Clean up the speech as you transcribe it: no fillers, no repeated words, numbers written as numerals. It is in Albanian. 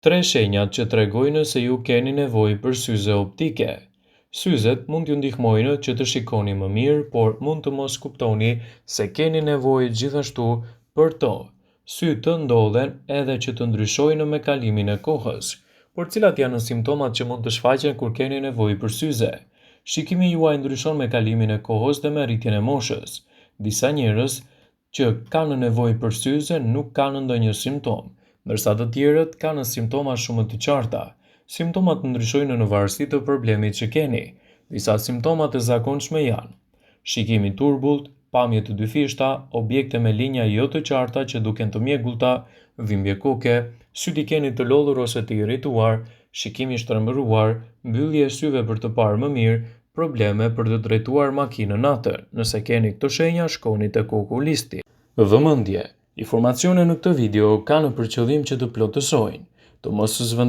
Tre shenjat që tregojnë se ju keni nevojë për syze optike. Syzet mund t'ju ndihmojnë që të shikoni më mirë, por mund të mos kuptoni se keni nevojë gjithashtu për to. Sytë ndodhen edhe që të ndryshojnë me kalimin e kohës. Por cilat janë simptomat që mund të shfaqen kur keni nevojë për syze? Shikimi juaj ndryshon me kalimin e kohës dhe me rritjen e moshës. Disa njerëz që kanë nevojë për syze nuk kanë ndonjë simptomë, ndërsa të tjerët kanë simptoma shumë të qarta. Simptomat ndryshojnë në varësi të problemit që keni. Disa simptoma të zakonshme janë: shikim i turbullt, pamje të dyfishta, objekte me linja jo të qarta që duken të mjegullta, dhimbje koke, sytë i keni të lodhur ose të irrituar, shikim i shtrembëruar, mbyllje e syve për të parë më mirë, probleme për të drejtuar makinën natën. Nëse keni këto shenja, shkoni tek okulisti. Vëmendje! Informacionet në këtë video kanë për qëllim që të plotësojnë, të mos zvendësojnë.